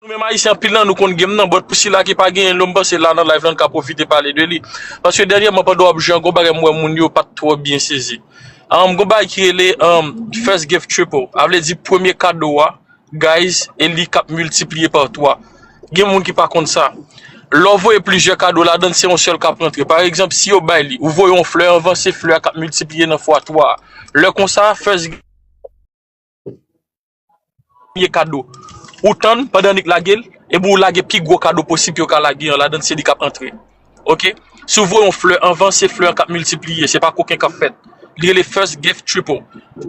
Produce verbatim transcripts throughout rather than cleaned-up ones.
Nou menm Ayisyen anpil nan nou konn game nan, but pou sila ki pa genyen l, m panse la nan live la n ka pwofite pale de li. Paske dènyèman pandan w ap jwe an, gon bagay m wè moun yo pa t twò byen sezi. Um, gon bagay ki rele um, first gift triple. A vle di premye kado a, guys, e li k ap miltipliye pa twa. Gen moun ki pa konn sa. Lè w voye plizyè kado ladan l, se yon sèl k ap rantre. Pa egzanp, si yo bay li, ou voye yon flè anvan, se flè a k ap miltipliye nan fwa twa. Lè konsa, first premye kado. Ou tann pandan Nick lage l, epi ou lage pi gwo kado posib ke yo ka lage an ladan l, se li k ap antre. Oke? Si w voye yon flè anvan, se flè an k ap miltipliye, se pa koken k ap fèt. Li rele first gift triple.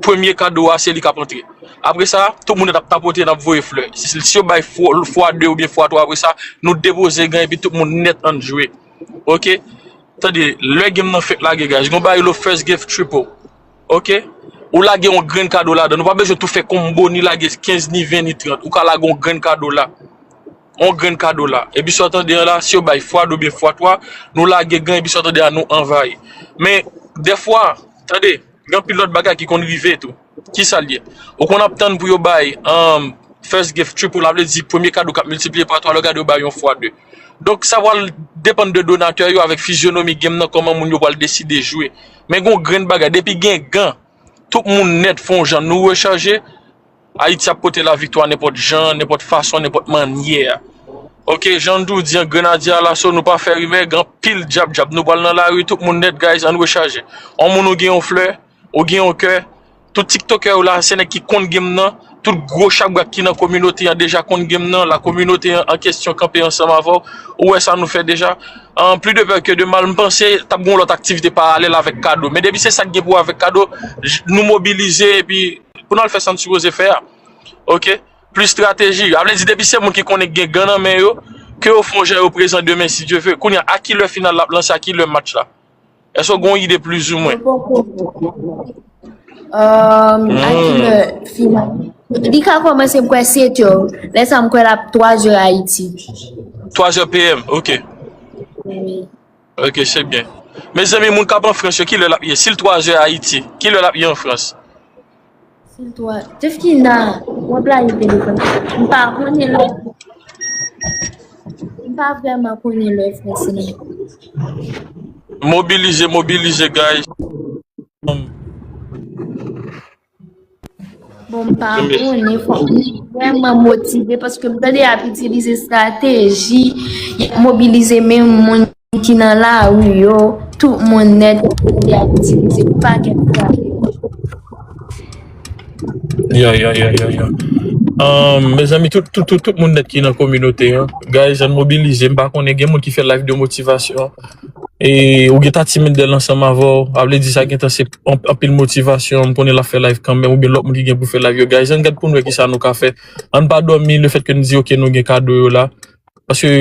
Premye kado a, se li k ap antre. Apre sa, tout moun ap tapote, n ap voye flè. Si, si yo bay fwa, fwa de oubyen fwa twa, apre sa, nou depoze gan epi tout moun nèt ann jwe. Oke? Tande, lè game nan fèk lage, guys, gon bagay yo first gift triple. Oke? Ou lage yon grenn kado ladan. Nou pa bezwen tou fè konbo ni lage kenz, ni ven, ni trant. Ou ka lage yon grenn kado la. Yon grenn kado la. Epi sa w tande an la, si yo bay fwa de oubyen fwa twa, nou lage gan, epi sa w tande a, nou anvayi. Men, dèfwa, tande, gen anpil lòt bagay ki konn rive tou. Kisa l ye? Ou konn ap tann pou yo bay um, first gift triple, la vle di premye kado k ap miltipliye pa twa, lè w gade yo bay yon fwa de. Donk, sa pral depann de donatè yo avèk fizyonomi game nan, kòman moun yo pral deside jwe. Men gon grenn bagay, depi gen gan, tout moun nèt fè yon jan nou rechaje, Ayiti ap pote laviktwa nenpòt jan, nenpòt fason, nenpòt mannyè. Oke, jan nou di an, Grenadye Alaso, nou pa fè rimè, gen anpil djab djab. Nou pral nan lari, tout moun nèt, guys, ann rechaje. On moun ou gen yon flè, ou gen yon kè, tout tiktokè yo la, se nèg ki konn game nan, tout gwo chabrak ki nan kominote an deja konn game nan, la kominote an, an kesyon kanpe ansanm avè w, ou wè sa nou fè deja. An pli de pè ke de mal, m panse t ap gen yon lòt aktivite paralèl avèk kado. Men depi se sa k gen pou wè avèk kado, j- nou mobilize epi pou n al fè sa n sipoze fè a. Oke? Plis estrateji. A vle di, depi se moun ki konnen gen gan nan men yo, ke yo fè yon jan yo prezan demen, si Dye ve. Kounye a, a ki lè final la ap lanse, a ki lè match la? Èske w gen yon ide plizoumwen? Um, a ki lè final? Li ka kòmanse m kwè sèt è. Lè sa m kwè l ap twa zè Ayiti. Twa zè P M, oke. Wi. Oke, se byen. Mezanmi, moun k ap an Frans yo, ki lè l ap ye? Si l twa zè Ayiti, ki lè l ap ye an Frans? Si l twa. Jefkina, w ap lage telefòn. M pa konnen lè. M pa vrèman konnen lè Frans nan. Mobilize, mobilize, guys. Bon, m pa konnen, fòk m vrèman motive paske m tande y ap itilize estrateji, y ap mobilize menm moun ki nan lari yo, tout moun nèt, y ap itilize pakèt estrateji. Ya, ya, ya, ya, ya. Um, mezanmi, tout, tout, tout, tout moun nèt ki nan kominote an, guys, ann mobilize. M pa konnen, gen moun ki fè live de motivasyon. E ou gen Tati Mendel ansanm avè w, a vle di sa gentan se anpil motivasyon. M konnen l ap fè live kanmenm, oubyen lòt moun ki gen pou fè live yo. Guys, ann gad pou n wè kisa nou ka fè. Ann pa dòmi lefètke n di, oke, nou gen kado yo la. Paske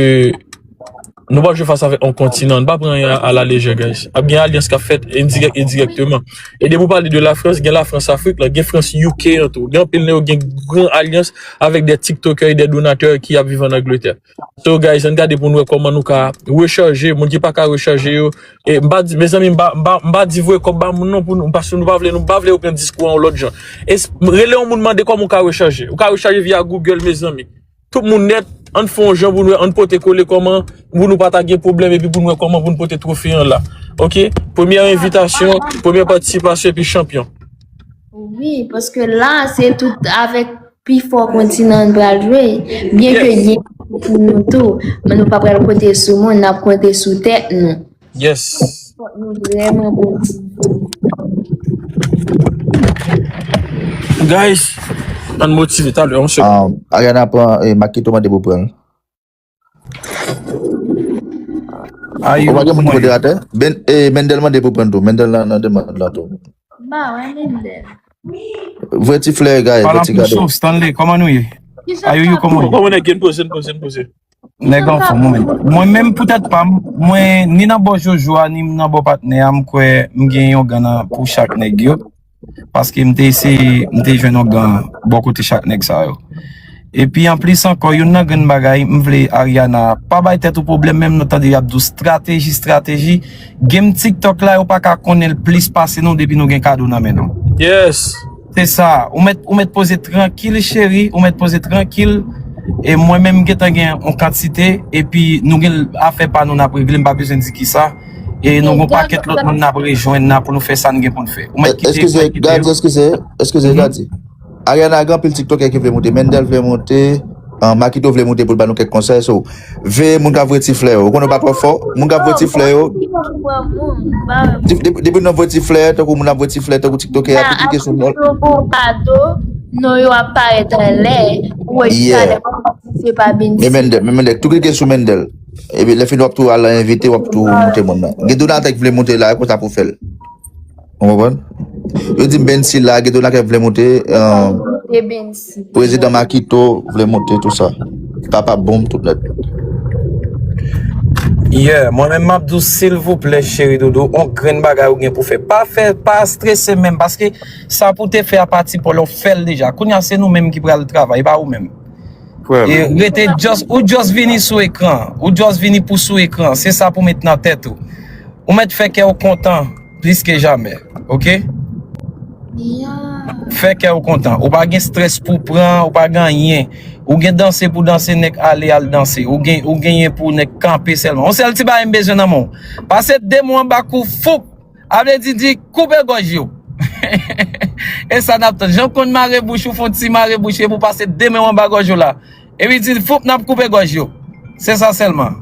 nou p ap jwe fas avèk yon kontinan, n pa pran anyen a la lejè, guys. Ap gen alyans k ap fèt endirèk, endirèkteman. E depi w pale de Lafrans, gen Lafrans Afrik la, gen Frans U K an tou. Gen anpil nan yo gen gran alyans avèk de tiktokè e de donatè ki ap viv an Angletè. So, guys, ann gade pou n wè kòman nou ka rechaje, moun ki pa ka rechaje yo. E m pa di, mezanmi, m pa, m pa, m pa di voye kòb ba moun non pou nou, paske nou pa vle, nou pa vle yo pran diskou an yon lòt jan. E s- rele yon moun mande kòman w ka rechaje. Ou ka rechaje via Google, mezanmi. Tout moun nèt, ann fè yon jan pou nou, ann pote kole kòman pou nou pa ta gen pwoblèm epi pou nou wè kòman pou nou pote twofe an la. Oke? Premyè envitasyon, premyè patisipasyon epi chanpyon. Wi, paske la, se tout avèk pi fò kontinan n pral jwe. Byen ke gen pou nou tou, men nou pa pral konte sou moun, n ap konte sou tèt nou. Yes. Fòk nou vrèman motive. Guys, ann motive talè, yon segonn. Ah, Ariana pran, eh, Makito mande pou pran. Ayo, Ou pa gen moun ki mwen. Moderatè? Ben, eh, Mendel mande pou pran tou. Mendel nan, nan demann lan tou. Ba, wè, Mendel. Voye ti flè, guys, Pala voye ti pou kado. Sof, Stanley, kòman nou ye? Ayo, yo, kòman nou ye? Kòman nèg gen poze, poze, poze. Nèg anfòm, mwen menm. Mwen menm, poutèt pa m, mwen, ni nan bò Jojo a, ni nan bò patnè a, m kwè m gen yon gan nan pou chak nèg yo. Paske m te eseye, m te jwenn yon gan bò kote chak nèg sa yo. Epi anplis ankò, youn nan grenn bagay, m vle Ariana, pa bay tèt ou pwoblèm, menm nou tande y ap di w estrateji, estrateji. Game TikTok la, yo pa ka konnen l plis pase nou depi nou gen kado nan men nou. Yes. Se sa, ou mèt, ou mèt poze trankil, cheri, ou mèt poze trankil. E mwen menm m gentan gen yon kantite, epi nou gen afè pa nou n ap regle, m pa bezwen di kisa. E nou gen yon pakèt lòt moun n ap rejwenn nan pou nou fè sa n gen pou n fè. Ou mèt kite, ou mèt kite yo. Eskize, Gadi, eskize, eskize, Gadi. Ariana, gen anpil TikTokè ki vle monte. Mendel vle monte. Ah, Makito vle monte pou l ba nou kèk konsèy. So, veye moun k ap voye ti flè yo. Ou konnen w pa twò fò. Moun k ap voye ti flè yo. Depi, depi, depi nou voye ti flè, tankou moun ap voye ti flè, tankou TikTokè a, tou klike sou non. Yo ba w kado, non yo ap parèt anlè. Ou wè talè, se pa Bensi. Men Mendel, men Mendel, tou klike sou Mendel. Epi lè fini w ap tou al envite, w ap tou monte moun nan. Gen Donatè ki vle monte la, konsa pou fè l. Ou konprann? Yo di m Bensi la, gen Donatè vle monte, euh, Prezidan Makito vle monte, tou sa. Papa Bonm, tout nèt. Yeah, mwen menm m ap di w, silvouplè, cheri doudou, on grenn bagay ou gen pou fè. Pa fè, pa strese menm, paske sa pou te fè a pati pa w la, w fè l deja. Kounye a, se nou menm ki pral travay, e pa ou menm. E rete just, ou just vini sou ekran. Ou just vini pou sou ekran. Se sa pou met nan tèt ou. Ou mèt fè kè w kontan plis ke jamè. Oke? Fè kè w kontan. Ou pa gen strès pou pran, ou pa gen anyen. Ou gen danse pou danse, nèg ale al danse. Ou gen, ou genyen pou nèg kanpe sèlman. Yon sèl ti bagay m bezwen nan men w. Pase de men w anba kou foup. A vle di, di, koupe gòj yo. E sa n ap tann. Jan w konn mare bouch ou, fè yon ti mare bouch epi w pase de men w anba gòj yo la. Epi di, foup, n ap koupe gòj yo. Se sa sèlman.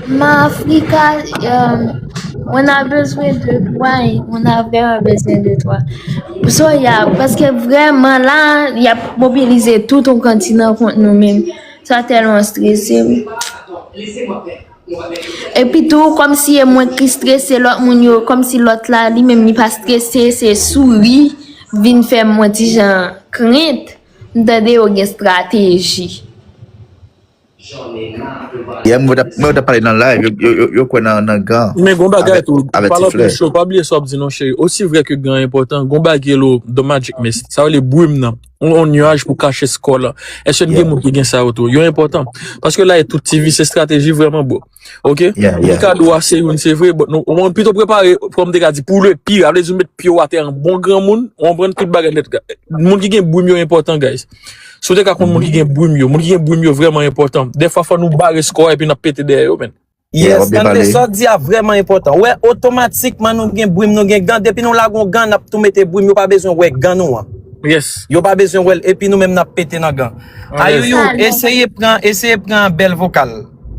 Ma Afrika, euh, on a besoin de toi, on a vraiment besoin de toi. So, yeah, paske vrèman la, y ap mobilize tout yon kontinan kont nou menm. Sa tèlman strese m. Epi tou, kòmsi e mwen ki strese, lòt moun yo, kòmsi lòt la, li menm li pa strese, se souri, vin fè m yon ti jan krent. M tande yo gen estrateji. Yeah, mwen t ap, mwen t ap pale nan live, yo, yo, yo, yo kwè nan, nan gan. Men gon bagay tou, palan plis cho, pa bliye sa w ap di non, cheri. Osi vrè ke gan enpòtan, gon bagay lo The Magic Mist. Sa rele brim nan. On, on nyaj pou kache skò la. Èske n gen moun ki gen sa yo tou? Yo enpòtan. Paske la, e tout T V, se estrateji vrèman, bro. Oke? Li ka dwa se youn, se vre, but nou, ou pito prepare, kòm m te ka di, pou le pire. A vle di, ou met pye w atè an bon granmoun, ou konprann tout bagay nèt. Moun ki gen brim yo enpòtan, guys. Si w te ka konn moun ki gen brim yo, moun ki gen brim yo vrèman enpòtan. Dèfwa, fò nou bare skò epi n ap pete dèyè yo, men. Yes, tande sa w di a vrèman enpòtan. Wè, otomatikman nou gen brim, nou gen gan. Depi nou lage yon gan, n ap tou mete brim, yo pa bezwen wè gan nou an. Yes. Yo pa bezwen wè l, epi nou menm n ap pete nan gan. Ayouyu, eseye pran, eseye pran bèl vokal.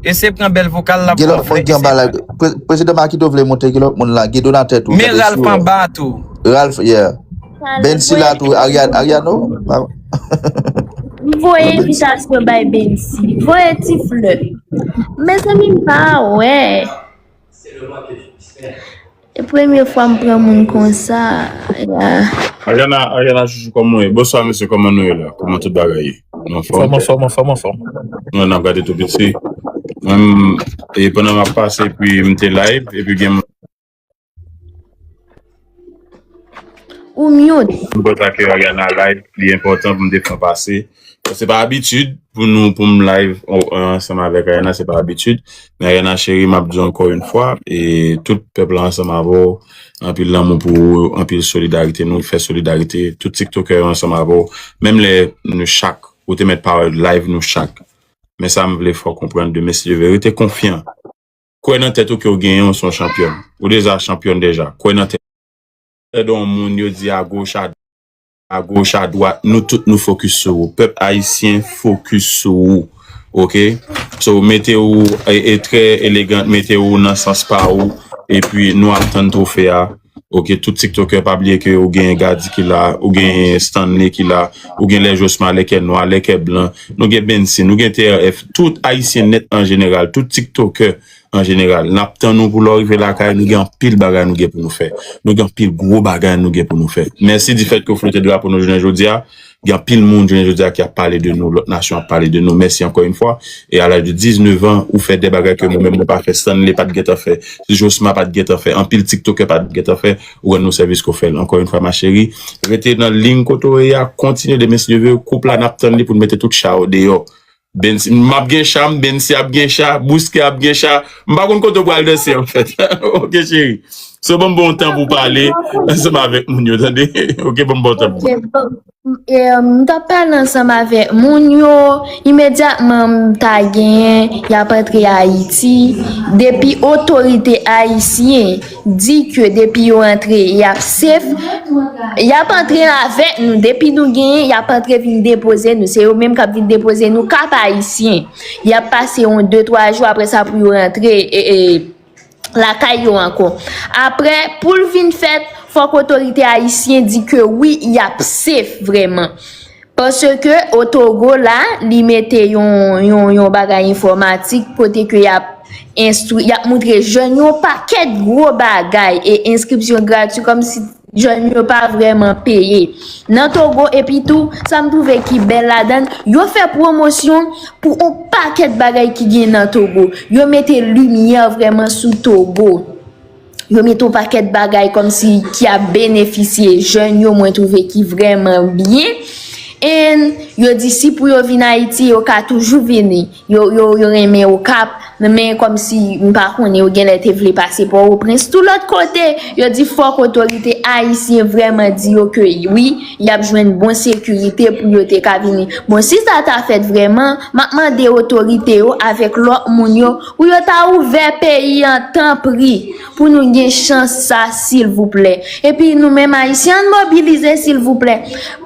Eseye pran bèl vokal la pou fè. Gen lòt moun ki anba la. Prezidan Makito vle monte, gen lòt moun la. Gen Donatè tou. Men Ralph anba tou. Ralph, yeah. Bensi la tou, Ariano. M voye envitasyon bay Bensi. Voye ti flè. Mezanmi, m pa wè. E premye fwa m pran moun konsa. Ariana, Ariana, chouchou, kòman w ye? Bonswa, mesye, kòman nou ye la? Kòman tout bagay ye? Nou anfòm? Anfòm, anfòm, anfòm, anfòm. Nou la n ap gade tou piti. Mwen, e pandan m ap pase, epi m te live, epi gen moun. Ou mute. M kontan ke Ariana live, li enpòtan pou m te fè pase. Se pa abitid pou nou, pou m live ansanm avèk Ariana, se pa abitid. Men Ariana cheri, m ap di w ankò yon fwa, e tout pèp la ansanm avè w, anpil lanmou pou ou, anpil solidarite, nou fè solidarite, tout tiktokè yo ansanm avè w, menm lè nou chak, ou te mèt pawòl live nou chak. Men sa m vle fè w konprann de Mesye Dye Ve, rete konfyan. Kwè nan tèt ou ke w genyen, w se yon chanpyòn. Ou deja chanpyòn deja. Kwè nan tèt ou. Tande yon moun yo di agoch, a, agoch, adwat, nou tout nou fokis sou ou. Pèp ayisyen fokis sou ou. Oke? So, mete ou e, e trè elegan, mete ou nan sans pa ou. Epi nou ap tann twofe a. Oke, tout tiktokè, pa bliye ke ou gen Gadi ki la, ou gen Stanley ki la, ou gen lè Josma, lè kè nwa, lè kè blan, nou gen Bensi, nou gen T R F, tout ayisyen nèt an jeneral, tout tiktokè an jeneral. N ap tann ou pou lè w rive lakay, nou gen anpil bagay nou gen pou nou fè. Nou gen anpil gwo bagay nou gen pou nou fè. Mèsi difèt ke w flote drapo nou jounen jodi a. Gen anpil moun jounen jodi a ki ap pale de nou, lòt nasyon ap pale de nou. Mèsi ankò yon fwa. E a laj de diznèf an, ou fè de bagay ke mwen menm mwen pa fè, Stanley pa t gentan fè, Josma pa t gentan fè, anpil tiktokè pa t gentan fè, ou rann nou sèvis ke w fè l. Ankò yon fwa, ma chérie, rete nan liy kote w ye a, kontinye de Mesye Dye Ve, koup la n ap tann li pou n mete tout cha yo deyò. Bensi, m ap gen cha m, Bensi ap gen cha, Bouske ap gen cha, m pa konn kote w pral danse anfèt. Oke cheri. So, ban m bon tan pou pale ansanm avèk moun yo, tande? Ok, ban m bon tan pou Ok, bon, e, m t ap pale ansanm avèk moun yo, imedyatman m ta genyen, y ap antre Ayiti. Depi otorite ayisyen di ke depi yo antre, y ap safe, y ap antre avèk nou. Depi nou genyen, y ap antre vin depoze nou. Se yo menm k ap vin depoze nou, Kap Ayisyen. Y ap pase yon de, twa jou, apre sa pou yo rantre e, e, lakay yo ankò. Apre, pou l vin fèt, fòk otorite ayisyen di ke wi, y ap safe vrèman. Paske Otogo la, li mete yon, yon, yon bagay enfòmatik kote ke y ap enstwi, y ap moutre jèn yo pakèt gwo bagay e enskripsyon gratwi kòmsi jèn yo pa vrèman peye. Nan Togo, epi tou, sa m twouve ki bèl ladan l, yo fè pwomosyon pou yon pakèt bagay ki gen nan Togo. Yo mete limyè vrèman sou Togo. Yo mete yon pakèt bagay kòmsi ki ap benefisye jèn yo, mwen twouve ki vrèman byen. And yo di si pou yo vin Ayiti, yo ka toujou vini. Yo, yo, yo renmen Okap, men kòmsi m pa konnen, yo genlè te vle pase Pòtoprens. Tou lòt kote, yo di fòk otorite ayisyen vrèman di yo ke wi, y ap jwenn bon sekirite pou yo te ka vini. Bon, si sa ta fèt vrèman, m ap mande otorite yo avèk lòt moun yo pou yo ta ouvè peyi an tanpri, pou nou gen chans sa, silvouplè. Epi nou menm ayisyen, ann mobilize, silvouplè.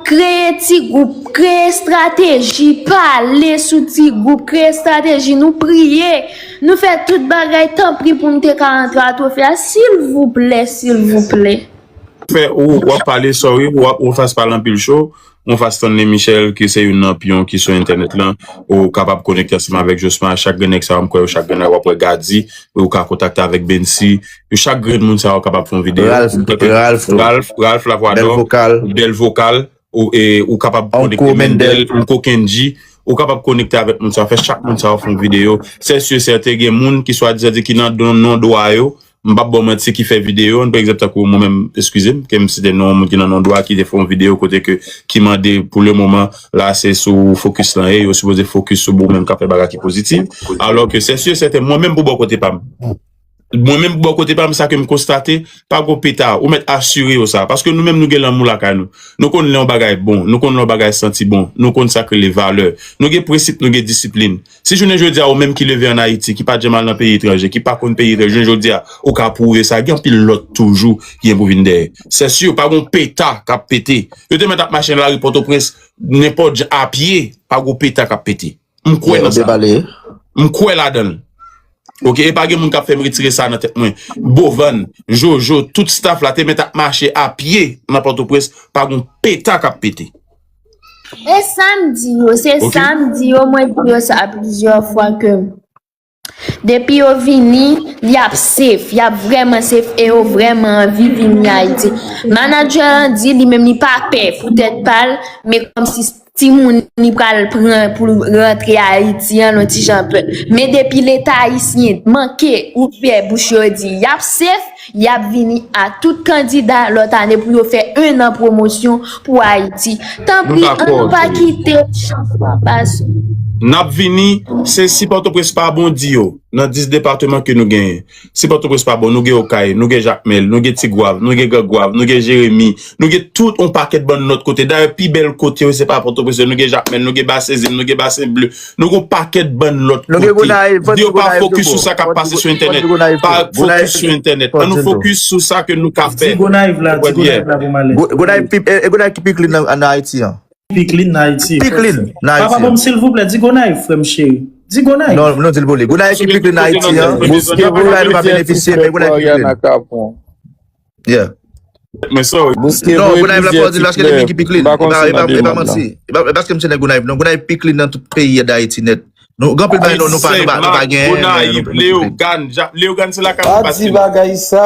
Kreye ti gwoup, kreye estrateji, pale sou ti gwoup, kreye estrateji, nou priye, nou fè tout bagay, tanpri pou nou te ka rantre a twofe a, silvouplè, silvouplè. Fè ou w ap pale, sorry, w ap ou fas pale anpil cho. Ou fas tann Michel ki se youn nan pyon ki sou entènèt lan. Ou kapab konekte ansanm avèk Josma. Chak grenn nèg sa yo, m kwè yo chak grenn la w ap wè Gadi, ou ka kontakte avèk Bensi. Yo chak grenn moun sa yo kapab fè yon videyo. Ralph, Ralph, tou. Ralph, Ralph Lavwadò, Bèl Vokal. Bèl Vokal, ou, e, ou kapab konekte Uncle Mendel. Mendel, Uncle Kenji, ou kapab konekte avèk moun sa yo, fè chak moun sa yo fè yon videyo. Se si e sèten gen moun ki swadizan di ki nan don non dwa yo, m p ap ba w manti, ki fè videyo, pa egzanp tankou mwen menm, eskize m, ke m site non moun ki nan non dwa ki te fè yon videyo kote ke ki mande pou le moman la se sou fokis lan ye, yo sipoze fokis sou ou menm k ap fè bagay ki pozitif. Alò ke se si e sèten mwen menm pou bò kote pa m. Mwen menm pou bò kote pa m, sa ke m konstate, pa gwo peta, ou mèt asire yo sa. Paske nou menm nou gen lanmou lakay nou. Nou konn lè yon bagay bon, nou konn lè yon bagay santi bon, nou konn sa k rele valè. Nou gen prensip, nou gen disiplin. Si jounen jodi a ou menm ki leve ann Ayiti, ki pa t janm al nan peyi etranje, ki pa konn peyi etranje, jounen jodi a ou ka pwouve sa, gen anpil lòt toujou ki gen pou vin dèyè. Se si pa gon peta k ap pete. Yo te mèt ap mache nan lari Pòtoprens, nenpòt jan, apye, pa gon peta k ap pete. M kwè nan sa. M kwè ladan l. Ok, e pa gen moun k ap fè m retire sa nan tèt mwen. Bovan, Jojo, tout staff la te mèt ap mache apye nan Pòtoprens, pa gon peta k ap pete. E sa m di yo, se sa m di yo, mwen di yo sa plizyè fwa ke depi yo vini, y ap safe, y ap vrèman safe e yo vrèman anvi vini Ayiti. Manadjè an di li menm li pa pè pou tèt pa l, men kòmsi timoun li pral pran pou rantre Ayiti an yon ti jan pè. Men depi Leta ayisyen manke ouvè bouch yo di y ap safe, y ap vini a tout kandida lòt ane pou yo fè en an pwomosyon pou Ayiti. Tanpri, ann pa kite chans la pase. N ap vini, se si Pòtoprens pa bon, di yo, nan dis depatman ke nou genyen. Si Pòtoprens pa bon, nou gen Okay, nou gen Jakmèl, nou gen Tigwav, nou gen Grangwav, nou gen Jeremi, nou gen tout yon pakèt bann lòt kote. Dayè, pi bèl kote yo, se pa Pòtoprens, nou gen Jakmèl, nou gen Basen Zil, nou gen Basen Ble, nou gen yon pakèt bann lòt kote. Di yo pa fokis sou sa k ap pase sou entènèt. Pa fokis sou entènèt. Ann nou fokis sou sa ke nou ka fè. Di Gonayiv la, di Gonayiv la pou m ale. Gonayiv pi, e, e Gonayiv ki pi clean nan, nan Ayiti an. Pi clean nan Ayiti. Pi clean nan Ayiti. Papa, ban m silvouplè, di Gonayiv, frè m cheri. Di Gonayiv. Non, non, di l pou li. Gonayiv ki pi clean nan Ayiti an. Gonayiv nou pa benefisye, men Gonayiv ki clean. Yeah. Men sorry. Non, Gonayiv la fò di l paske li menm ki pi clean. E pa, e pa, e pa manti. E pa, e paske m se nèg Gonayiv. Non, Gonayiv pi clean nan tout peyi a Dayiti nèt. Nou, gen anpil bagay nou, nou pa, nou pa, nou pa gen. Gonayiv, Leyogan, Leyogan se lakay mwen pase. Pa di bagay sa.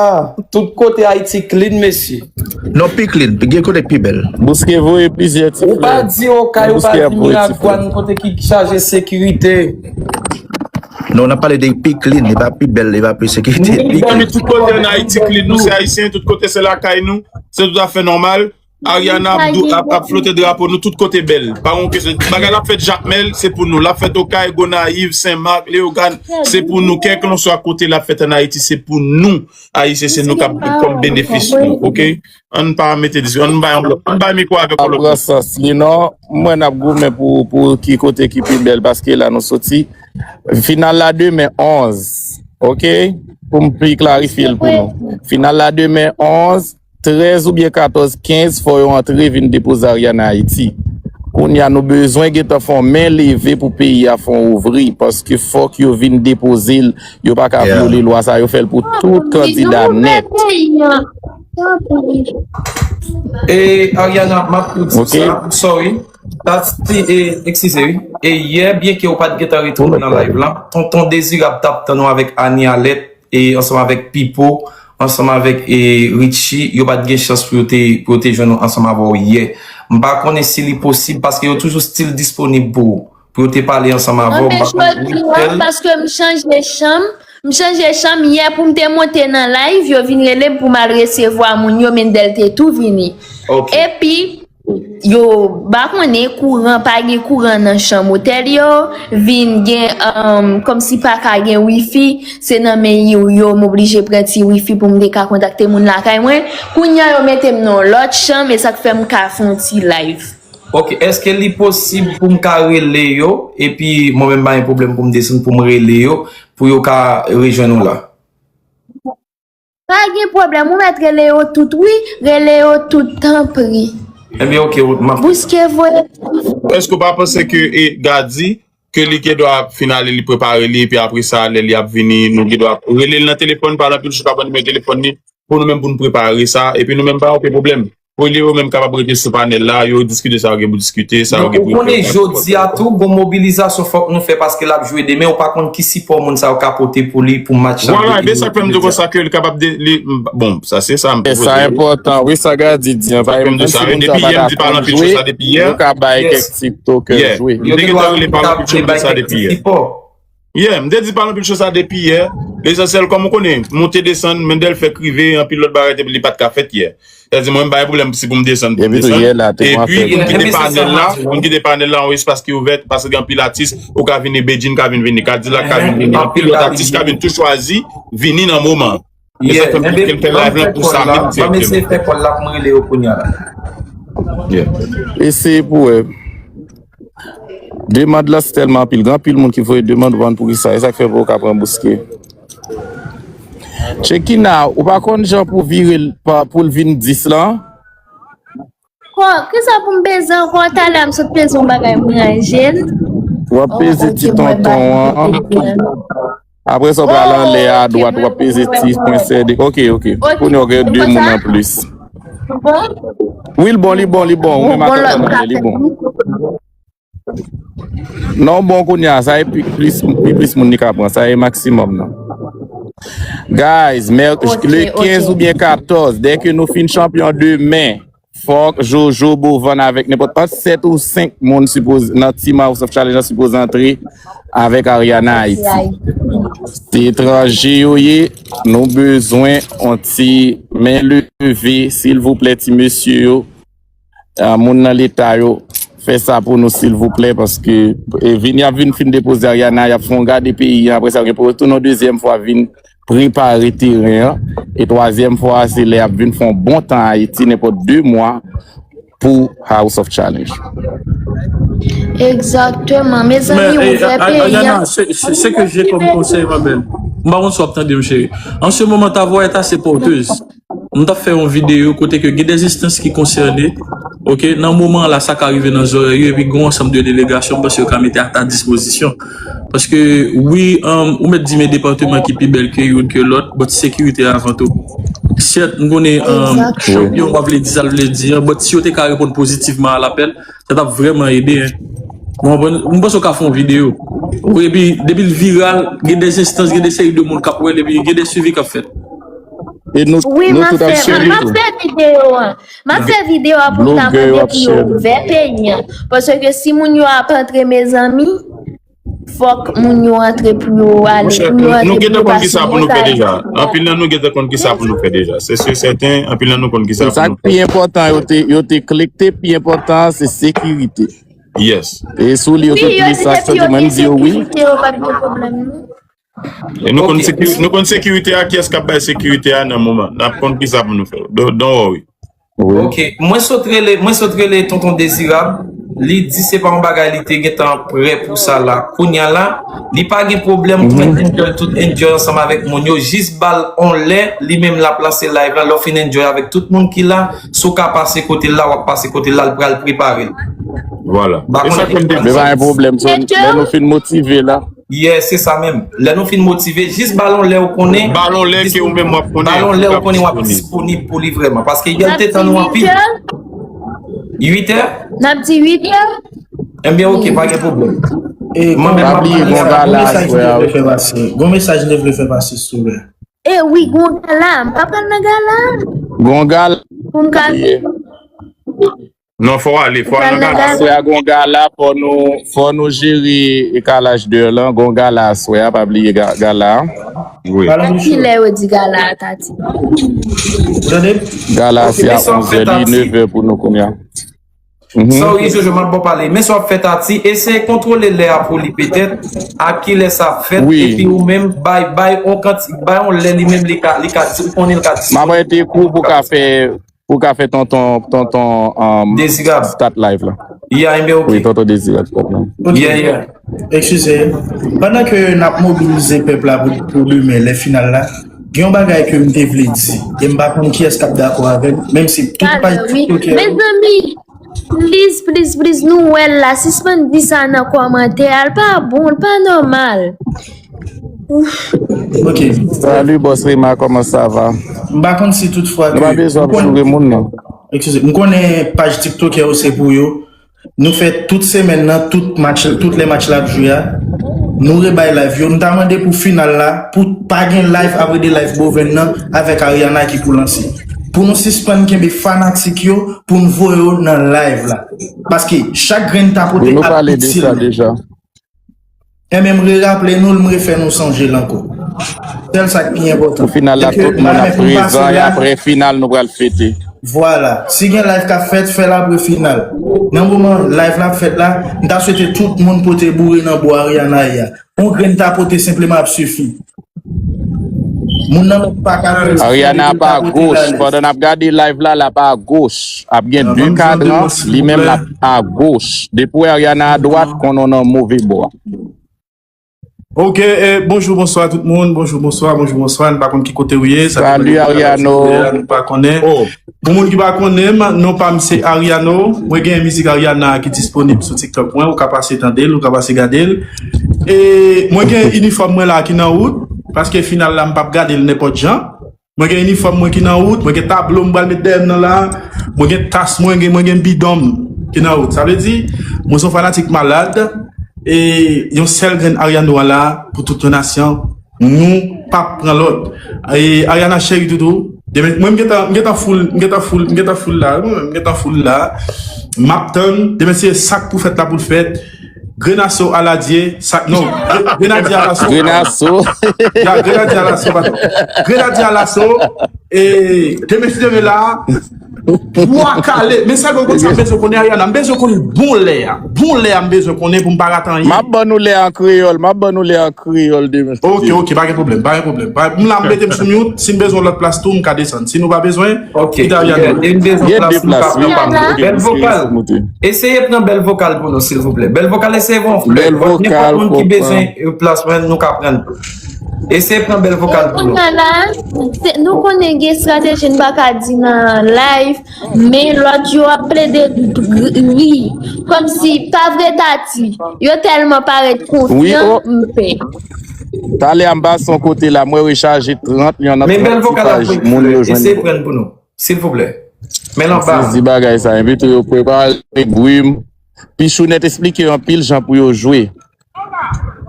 Tout kote Ayiti clean, mesye. Non, pi clean, gen kote k pi bèl. Bouske voye plizyè ti flè. Ou pa di Okay, ou pa di Miragwàn, kote ki chaje sekirite. Non, n ap pale de pi clean, li pa pi bèl, li pa pi sekirite. Pi clean. Tout kote ann Ayiti clean, nou se Ayisyen, tout kote se lakay nou, se toutafè nòmal. Ariana ap, ap, ap flote drapo nou tout kote bèl. Pa yon kesyon. Bagay la ap fèt Jakmèl, se pou nou. L ap fèt Okay, Gonayiv, Senmak, Leyogàn, se pou nou. Kèlkanswa kote l ap fèt ann Ayiti, se pou nou. Ayisyen, se nou k ap kòm benefis nou, oke? Ann pa mete diskisyon, ann bay yon lòt, ann bay mikwo avèk yon lòt. Pran sans li non. Mwen n ap goumen pou, pou ki kote ki pi bèl, paske la nou soti. Final la demen onz, oke? Pou m pi klarifye l pou nou. Final la demen onz, trèz oubyen katòz, kenz, fò yo antre vin depoze Ariana Ayiti. Kounye a, nou bezwen gentan fè yon men leve pou peyi a fè yon ouvri, paske fòk yo vin depoze l. Yo pa ka vyole lwa sa, yo fè l pou tout kandida nèt. E Ariana, m ap di sa, sorry. That's the, e, eskize wi. E yè, byenke ou pa t gentan retwouve nan live lan, Tonton Dezirab t ap tann ou avèk Annie Alette e ansanm avèk Pipo, ansanm avèk e, Richie, yo pa t gen chans pou yo te, pou yo te jwenn ou ansanm avè w yè. M pa konnen si li posib, paske yo toujou still disponib pou ou, pou yo te pale ansanm avè w. M pa konnen, Richel. Paske m chanje chanm, m chanje chanm yè pou m te monte nan live, yo vin rele m pou m al resevwa moun yo, Mendel te tou vini. Epi, yo pa konnen kouran, pa gen kouran nan chanm otèl yo, vin gen, um, kòmsi pa ka gen wifi, se nan men yo, yo m oblije pran ti wifi pou m te ka kontakte moun lakay mwen. Kounye a yo mete m nan yon lòt chanm, e sa k fè m ka fè yon ti live. Ok, èske li posib pou m ka rele yo, epi mwen menm pa gen pwoblèm pou m desann pou m rele yo, pou yo ka rejwenn ou la? Pa gen pwoblèm, ou mèt rele yo tout wi, rele yo tout tanpri. Ebyen ok, m ap. Bouske voye. Èske w pa panse ke e Gady, ke li gen dwa ap fin ale, li prepare li, epi apre sa, lè li ap vini, nou gen dwa ap rele l nan telefòn, pale anpil sou pa pran nimewo telefòn li, pou nou menm pou nou prepare sa, epi nou menm pa gen okenn pwoblèm. Pou li yo menm kapab rete sou panèl la, yo diskite sa yo gen pou diskite, sa yo gen pou yo fè. Donk ou konnen jodi a tou, gon mobilizasyon fòk nou fè paske l ap jwe demen, ou pa konn ki sipò moun sa yo ka pote pou li pou match la. Vwala, e ben sa k fè m di w konsa ke li kapab de, li, bon, sa se sa m pwopoze. E sa enpòtan, wi, sa Gady di an, pa menm si moun sa pa dakò jwe, yo ka bay kèk ti token jwe. M te gentan rele pa anpil cho sa depi yè. Yeah, m te di pa anpil cho sa depi yè. Lesansyèl, kòm ou konnen, monte desann, Mendel fèk rive, anpil lòt bagay te, li pa t ka fèt yè. Sa di mwen, m pa gen pwoblèm si pou m desann, pou m desann. Epi, pou n kite panèl la, pou n kite panèl la, yon espas ki ouvè, paske gen anpil atis, ou ka vini, Bedjine ka vin vini, Kadilak ka vin vini, anpil lòt atis ka vin tou chwazi vini nan moman an. E sa k fè m, ke m fè live lan pou sa menm direkteman. Eseye pou wè. Demann lan tèlman anpil, gen anpil moun ki voye demann, ou pa konn poukisa, e sa k fè pou yo ka pran bouske. Chekina, ou pa konn jan pou vire l pa, pou l vin dis lan? Kisa pou m peze ankò? Talè a m sot peze yon bagay, m ranje l. W ap peze ti tonton an. Apre sa, w pral anlè a, adwat, w ap peze ti pwen sède. Ok, ok. Kounye a w gen de moun anplis. Wi, l bon, li bon, li bon. Ou menm ak anlè, li bon. Non, bon, kounye a, sa e pi plis, pi plis moun li ka pran. Sa e maksimòm nan. Guys, mèk-, le kenz oubyen katòz, dèke nou fin chanpyon demen, fòk Jojo Bovan avèk nenpòt ant sèt ou senk moun sipoze, nan Team House of Challenge lan sipoze antre avèk Ariana Haiti. Se etranje yo ye, nou bezwen yon ti men leve, silvouplè, ti mesye yo. Ah, moun nan leta yo, fè sa pou nou silvouplè, paske, e, vin, y ap vin fin depoze Ariana, y ap fè yon gade peyi an, apre sa, yo gen pou retounen yon dezyèm fwa vin prepare teren an, e twazyèm fwa a, se lè y ap vin fè yon bon tan Ayiti, nenpòt de mwa, pou House of Challenge. Egzakteman, mezanmi, ouvè peyi a. Ariana, se ke je kòm konsèy, ma belle. M pa konn si w ap tande m, cheri. An se moman, ta voix est assez porteuse. M t ap fè yon videyo kote ke gen de enstans ki konsène, ok, nan moman an la, sa ka rive nan zòrèy yo, epi gen yon ansanm de delegasyon, m panse yo ka mete a ta dispozisyon. Paske, wi, um, ou mèt di men depatman ki pi bèl ke youn ke lòt, but sekirite avan tou. Sèt, m konnen, um, chanpyon pa vle di sa l vle di an, but si yo te ka reponn pozitivman a lapèl, sa t ap vrèman ede, en. Ou konprann? M panse w ka fè yon videyo. Wi, epi, depi l viral, gen de enstans, gen de seri de moun k ap wè l, epi gen de swivi k ap fèt. E nou, nou tout ap share li tou. M ap fè videyo a. M ap fè videyo a pou m ta mande pou yo ouvè peyi an. Paske si moun yo ap antre, mezanmi, fòk moun yo antre pou yo ale, Monchè, pou yo nou, antre nou pou gentan yo konn ki pase sa pou nou fè mesaj deja. yo. Anpil nan nou gentan konn ki sa pou nou fè deja. Se si sèten, anpil nan nou konn ki sa Se pou sa nou k pi fè. Enpòtan, yo te, yo te kle k te pi enpòtan an, se sekirite. Yes. E sou li, yo te Wi, yo plis di depi yo aksante, mwen gen m di yo wi. Sekirite, yo p ap gen pwoblèm, non. E nou konn Ok. sekirite, nou konn sekirite a, kiyès k ap bay sekirite a nan moman. N ap konn ki sa pou nou fè. Don't, don't worry. Wi. Ok, mwen sot rele, mwen sot rele Tonton Dezirab. Li di se pa yon bagay li te gentan prè pou sa la. Kounye a la, li pa gen pwoblèm pou l enjoy tout enjoy ansanm avèk moun yo. Jis ba l on lè, li menm l ap lanse live la. Lè w fin enjoy avèk tout moun ki la, si w ka pase kote l la, w ap pase kote l la, l pral prepare l. Vwala. Ba E sa konnen ke m te Men pa di. gen pwoblèm, son, lè nou fin motive la. Yeah, se sa menm. Lè nou fin motive, jis ba l on lè ou konnen. Ba l on lè ke ou menm w ap konnen. Ba l on lè Ou ou konnen w ap disponib. Disponib pou li vrèman. Paske N yè l ap te di tann ou uit anpil. è, Uit è? N ap di uit è. Ebyen, ok, pa gen pwoblèm. E Mwen menm, Pa m ap bliye, pale gon sa. gala mesaj m te aswè a, vle wi. Fè pase. Gon mesaj m te vle fè pase, silvouplè. E wi, gon gala. M pa pral nan gala. Gon gala. Pou m ka. Ye. Non, fò w ale, fò w al nan Pral nan gala. gala. Aswè a gon gala, fò nou, fò nou jere ekalaj de lan. Gon gala aswè a, pa bliye ga- gala a. Wi. Pale A m ki chou. Lè yo di gala a, Tati? Tande? Gala a Ok, se men a sa w onz è, fè li Tati. Nèf è pou nou kounye a. Mhm. Sorry, Jojo, m ap ba w pale. Men sa w ap fè Tati, eseye kontwole lè a pou li petèt. A ki lè sa ap fèt, Wi. Epi ou menm, bay, bay on kanti, bay on lè li menm li ka, li ka, ou konnen l ka M ap rete kou pou ka fè, pou ka fè tonton, tonton um, Dezirab. Start live la. Yeah, ebyen, Wi, ok. Tonton Dezirab. Ok. Yeah, yeah. Eskize. Pandan ke n ap mobilize pèp la pou, pou demen, lè final la, gen yon bagay ke m te vle di. E m pa konn kiyès k ap dakò avè m, menm si tout paj Talè, wi. TikTok yo. Mezanmi, please, please, please, nou wè l la. Sispann di sa nan kòmantè a. L pa bon, l pa nòmal. Ok. Salut, Boss Rema, comment ça va? M pa konn si tout fwa Nou pa ke. bezwen ap joure moun, non. Eskize. M konnen paj TikTok yo se pou yo. Nou fè tout semèn nan, tout match, tout lè match la ap jwe a. Nou rebay live yo. M ta mande pou final la, pou pa gen live apre de live Boven nan, avèk Ariana ki pou lanse. Pou nou sispann kenbe fanatik yo, pou n voye yo nan live la. Paske chak grenn tapote Wi, nou ap pale de itil sa nou. Deja. Enben, m reraple nou l, m refè nou sonje l ankò. Sèl sa k pi enpòtan. Pou final la, E ke tout moun ap mwen pou m pase prezan, e la, apre final, nou pral fete. Vwala. Si gen live k ap fèt, fè l apre final. Nan moman live la ap fèt la, m ta swete tout moun pote boure nan bò Ariana ye a. Yon grenn tapote senpleman ap sifi. Moun nan menm pa ka. Ariana ap agoch. Pandan n ap gade live la, l ap agoch. Ap gen de kadran, li menm l ap agoch. Depi w wè Ariana adwat, konnen w nan move bò. Ok, eh, bonjou, bonswa tout moun. Bonjou, bonswa, bonjou, bonswa. Nou pa konn ki kote ou ye. Sa depend Salut, de kote Ariano. ou ye, nou pa konnen. Oh, Pou moun ki pa konnen m, non pa m se Ariano. Mwen gen mizik Ariana ki disponib sou TikTok mwen. Ou ka pase tande l, ou ka pase gade l. E mwen gen inifòm mwen la ki nan wout. Paske final la, m p ap gade l nenpòt jan. Mwen gen inifòm mwen ki nan wout. Mwen gen tablo m pral met dèyè m nan la. Mwen gen tas mwen, gen, mwen gen bidon m ki nan wout. Sa vle di, mwen se yon fanatik malad. E yon sèl grenn Ariano a la pou tout yon nasyon. Nou p ap pran lòt. E Ariana cheri toutou. Demen, mwen m gentan, m gentan full, m gentan full, m gentan full la. Mwen m gentan full la. M ap tann. Demen se sa k pou fèt la pou l fèt. Grenaso aladye. Sa, non. Gre- Grenadye alaso. Grenaso. Ya, Grenadye alaso, patwon. Grenadye alaso. E demen si Dye vle la. Bwa kale. Men sa mwen konn sa m bezwen konnen Ariana. M bezwen konnen bon lè a. Bon lè a m bezwen konnen pou m pa rate anyen. M ap ban nou lè an kreyòl. M ap ban nou lè an kreyòl demen. Ok, ok, pa gen pwoblèm, pa gen pwoblèm. Pa- M la, m mete m sou mute. Si n bezwen lòt plas tou, m ka desann. Si nou pa bezwen, Ok. Kite Ariana. Yeah, e m bezwen Gen plas de pou m plas, ka wi. pran pa m. Ok, Bèl ok, vokal. ok. Eseye pran bèl vokal pou nou, silvouplè. Bèl vokal, eseye fè yon flè. Bèl vokal, Nenpòt moun ki pran. Bezwen, eh, plas mwen, nou ka pran. Eseye pran bèl vokal pou nou. Kounye a la, se- nou konnen gen estrateji n pa ka di nan live, men lòt yo ap plede ri. Kòmsi, pa vre Tati, yo tèlman parèt Wi, konfyan, oh. M pè. Talè a m pase yon kote la, mwen rechaje trant yon nan Men bèl trant ti vokal ap paj pran moun yo flè. jwenn. Eseye pran pou nou, silvouplè. Men l anba. Sezi bagay sa, envite yo prepare bri m. Pichounèt esplike anpil jan pou yo jwe.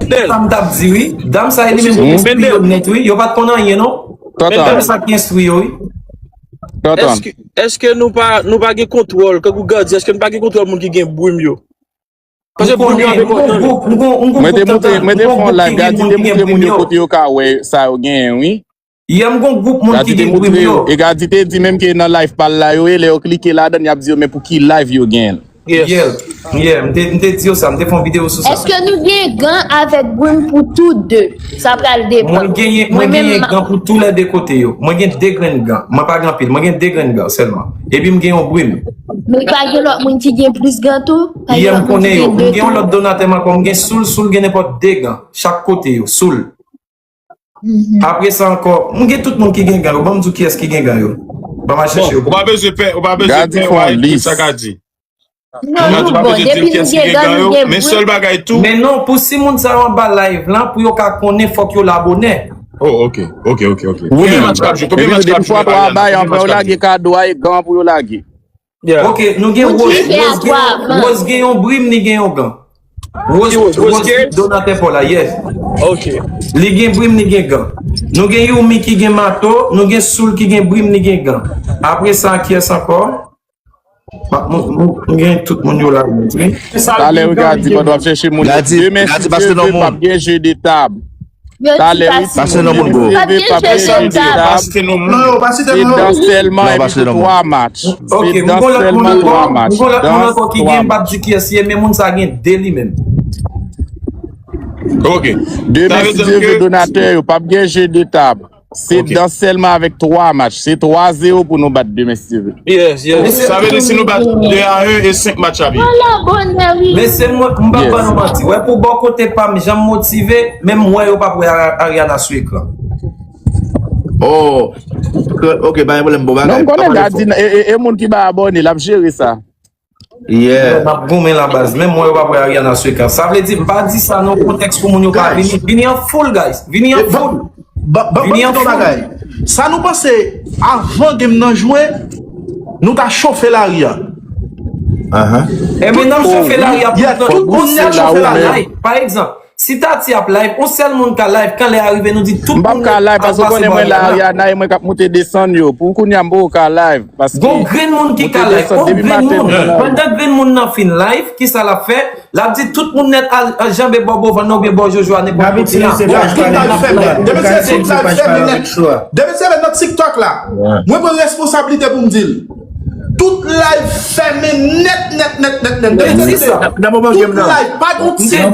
Sa m t ap di, wi. Dam sa, li menm espiyonèt, wi. Yo pa t konn anyen, non. Tonton. Dam sa ki enstwi yo, wi. Tonton. Èske, èske nou pa, nou pa gen kontwòl, kankou Gad di, èske nou pa gen kontwòl moun ki gen brim yo? Paske m konnen, m gon gwoup, m gon, m gon gwoup tantan, m gon gwoup ki gen moun ki gen prim yo. Mwen te montre, mwen te fè yon live, Gadi te montre mwen yo kote yo ka wè sa yo genyen, wi. Yeah, m gon gwoup moun ki gen prim yo. Gadi te montre yo, e Gadi te di menm ke nan live pa l la yo ye, lè yo klike ladan l, y ap di yo men pou ki live yo genyen l. Yes. Yeah, yeah, m te, m te di yo sa, m te fè yon videyo sou sa. Èske nou gen gan avèk brim pou tou de? Sa pral depann. Mwen genyen, mwen genyen gan pou tou lè de kote yo. Mwen gen de grenn gan. Mwen pa gen anpil, mwen gen de grenn gan sèlman. Epi m gen yon brim. Men pa gen lòt moun ki gen plis gan tou? Pa gen lòt moun ki gen de gan? M gen yon lòt donatè m ankò, m gen Soul, Soul gen nenpòt de gan chak kote yo, Soul. Apre sa ankò, m gen tout moun ki gen gan yo. Ban m di w kiyès ki gen gan yo. Ban m al chèche yo pou ou. Ou pa bezwen pè, ou pa bezwen pè, ou pa ekri sa Gadi. Non, nou bon, depi nou gen gan, nou gen brim. Men sèl bagay tou. Men non, pou si moun sa yo anba live lan, pou yo ka konnen, fòk yo l abòne. Oh, ok, ok, ok, ok. Konbyen match k ap jwe? Konbyen match k ap jwe? Depi fwa twa bay, apre yo lage kado a e gan pou yo lage. Ok, nou gen Rose, Rose gen, Rose gen yon brim, li gen yon gan. Rose, Rose, donatè pa w la, yes. Ok. Li gen brim, li gen gan. Nou gen Yumi ki gen mato, nou gen Soul ki gen brim, li gen gan. Apre sa, kiyès ankò? M, m, m, m gen tout moun yo la, wi. Talè, wi, Gadi, pandan w ap chèche moun yo. Demen, si Dye vle, p ap gen jeu de table. Talè, wi, si Dye vle, p ap gen jeu de table. Se dan sèlman epi pou twa match. Se dan sèlman twa match. Dan twa match. Demen, si Dye vle, donatè yo, p ap gen jeu de table. Se dan sèlman avèk twa match. Se twa zewo pou nou bat demen, si Dye vle. Yes, yes. Sa vle di si nou bat de a en e senk match ap ye. Ala bonè, wi. Men se mwen, m p ap ban nou manti. Wè, pou bò kote pa m, jan m motive, menm m wè yo p ap wè Ari-, Ariana sou ekran. Oh. Ok, pa gen pwoblèm, bon bagay. Non, m konnen Gadi, e, e, e moun ki ba abòne, l ap jere sa. Yeah. M ap goumen la baz. Menm mwen yo pa wè Ariana sou ekran. Sa vle di, m pa di sa nan kontèks pou moun yo pa vini. Vini an foul, guys. Vini an foul. Ban, ban, ban m di nou bagay. Sa nou panse avan game nan jwe, nou ta chofe lari a. Enben, n ap chofe lari a pou tout moun nèt chofe lari a. Pa egzanp, si Tati ap live, yon sèl moun ka live, kan lè a rive, nou di tout moun nèt al pase bò a. M p ap ka live paske w konnen mwen la Ariana e mwen k ap moute desann yo. Pou kounye a, m poko ka live. Paske gon grenn moun ki ka live, gon grenn moun. Pandan grenn moun nan fin live, kisa l ap fè? L ap di tout moun nèt al, al janbe bò Bovann nan oubyen bò Jojo a nenpòt kote a. Bon, tout live fèmen. Demen se tout live fèmen nèt. Demen se nan TikTok la. Mwen pran responsablite pou m di l. Tout live fèmen nèt, nèt, nèt, nèt, nèt. Demen se sa. Tout live, pa gon ti display.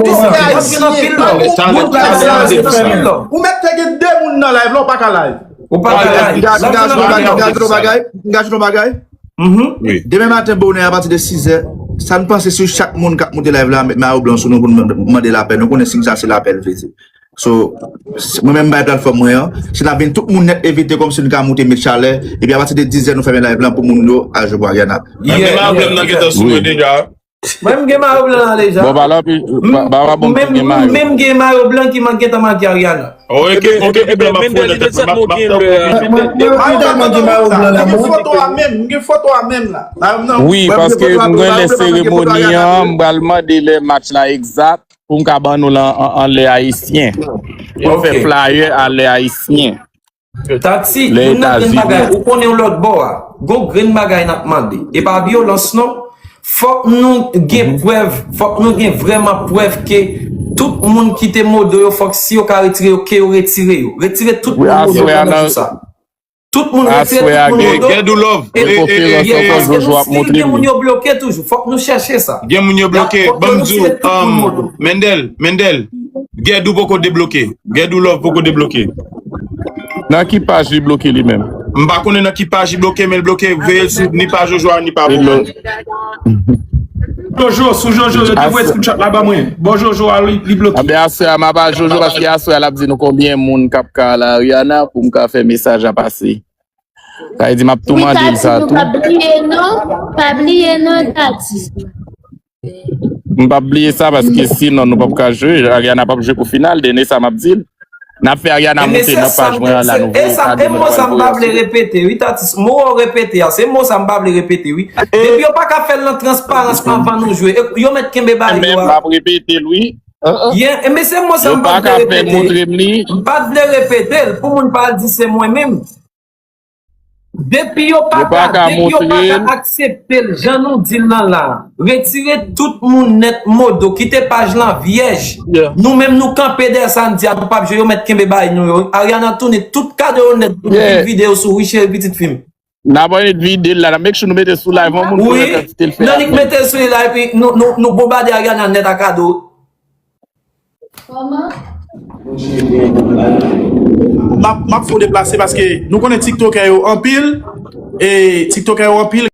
Ou mèt te gen de moun nan live la, ou pa ka live. Ou pa ka live. M ka ajoute yon bagay, m ka ajoute yon bagay. Demen maten bonè, apati de sizè, sa n panse si chak moun k ap moute live la met mayo blan sou nou pou n mande lapè? Nou konnen siy sa se lapè l vle di. So, mwen menm m bay platfòm mwen an, si n ap vin tout moun nèt evite kòmsi n ka moute met chalè, epi apati de dizè nou fèmen live lan pou moun yo al jwe pou Ariana. Mwen menm mayo blan nan gentan sou mwen deja. Mwen m gen mayo blan an deja. Bon, pa la, pi, pa, pa, pa bon, m gen mayo. Menm gen mayo blan ki man-, gentan make Ariana. Ok, ok, ok, blan m ap fouye nan tèt mwen, m ap, m ap. Mwen tèlman gen mayo blan la, m gen foto a menm, m gen foto a menm la. Wi, paske m gen lè seremoni an, m pral mande lè match la egzak pou m ka ban nou l an, an, an lè ayisyen. Pou m fè flyer a lè ayisyen. Tati, youn nan grenn bagay, ou konnen yon lòt bò a. Gon grenn bagay n ap mande. E pa vyolans non. Fòk nou gen prèv, fòk nou gen vrèman prèv ke tout moun ki te modo yo, fòk si yo ka retire yo, ke yo retire yo. Retire tout moun modo pandan jou sa. Tout moun retire tout moun modo. Gèdou Love. E, e, e, e, paske nou still gen moun yo bloke toujou. Fòk nou chèche sa. Gen moun yo bloke. Ban m di w, um, Mendel, Mendel, Gèdou poko debloke. Gèdou Love poko debloke. Nan ki paj li bloke li menm? M pa konnen nan ki paj li bloke, men l bloke, veye l sou ni paj Jojo a, ni pa mwen. Jojo, sou Jojo, yo te voye screenshot la ban mwen. Bon, Jojo a, li, li bloke. Anben, aswè a, m ap al Jojo, paske aswè a, l ap di nou konbyen moun k ap ka al Ariana pou m ka fè mesaj la pase. Sa vle di, m ap tou mande l sa tou. Wi, Tati, nou pa bliye non, pa bliye non, Tati. M p ap bliye sa, paske sinon nou p ap ka jwe. Ariana p ap jwe pou final, dènye sa m ap di l. N ap fè Ariana monte nan paj mwen an la, nou voye kado, nou pral voye sou li. E sa, e mo sa m pa vle repete, wi, Tati. Mo w repete a, se mo sa m pa vle repete, wi. Depi yo pa ka fè l nan transparans anvan nou jwe, e, yo mèt kenbe bagay yo a. Men m p ap repete l, wi. Yeah, e men se mo sa m pa t vle repete. Yo pa ka fè montre m li. M pa t vle repete l, pou moun pa al di se mwen menm. Depi yo pa ka, depi yo pa ka aksepte l, jan nou di l lan la, retire tout moun nèt modo, kite paj lan vyèj. Nou menm nou kanpe dèyè sa n di a, nou p ap jwe, yo mèt kenbe bay nou yo. Ariana tounen tout kado yo nèt pou nou vin vide yo sou wi cheri pitit fi m. N ap annik vide l la, n ap make sure nou mete sou live yon moun pou yo kantite l fè. Nan li k mete l sou li la epi nou bonbade Ariana nèt a kado. M ap fè w deplase paske nou konnen tiktokè yo anpil. E tiktokè yo anpil.